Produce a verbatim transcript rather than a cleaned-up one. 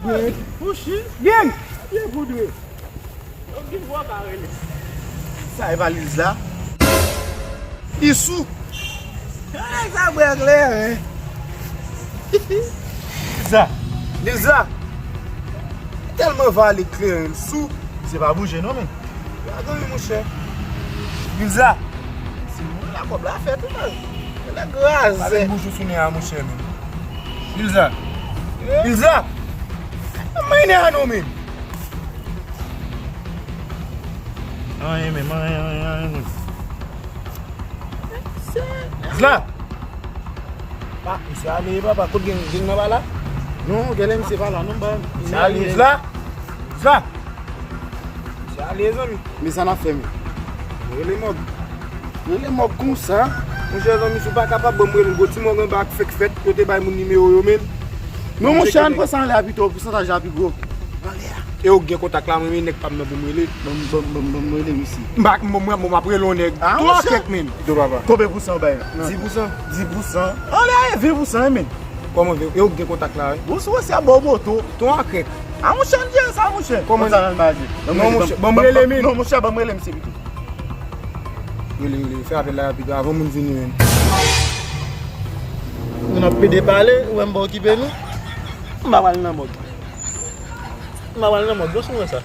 Mouchi. Gen. Byen pou dwe. Yo gen vwa ka rele. Sa e valiz la? Li sou. Ay, sa bwè kleren. Lilza. Lilza. Tèlman vale kleren l sou. Se pa bouje non, men. Gade wi, monchè. Lilza. Si moun la kòb la fèt wi, man. Lè grazè. Pale boujou sou nè a, monchè, men. Lilza. Lilza. Mwen nè a non, men. Anyen, men, anyen, anyen, anyen, men. Zla! Pa, misye ale, papa. Kot gen, gen nan ba la? Non, genlè misye pa la, non, ba. Misye ale, Zla! Zla! Misye ale, zanmi. Men sa n ap fè, men. Rele mòg. Rele mòg konsa. Monchè, zanmi, si w pa kapab, ban m rele l. Gwo ti mòg anba ak fèk fèt, yo te bay moun nimewo yo, men. Non, monchè, ann pran sa anlè a pito, pousantaj la pi gwo. Anlè a. E ou gen kontak la, mwen, men nèg pa m nan pou m rele. Ban m, ban m, ban m, ban m rele misye. M pa, mwen, mwen, mwen, m ap rele yon nèg. Ah, twa monchè. Kèk, men. Do papa. Konbyen pousan w bay la? Dis pousan. Dis pousan. Anlè a, e ven pousan, men. Kòman ven? E ou gen kontak la, wi? Bon, si w se a bò moto. Twa kèk. Ah, monchè, n jere sa, monchè. Kòman? Konsa nan maji. Non, monchè, ban m rele, men. Non, monchè, ban m rele misye pito. Rele, rele, fè apèl la rapid, avan moun vini, men. Nou ap pede pale, ou wè m pa okipe nou. M pa pral nan mòg. M pa pral nan mòg, non, sou mwen sa.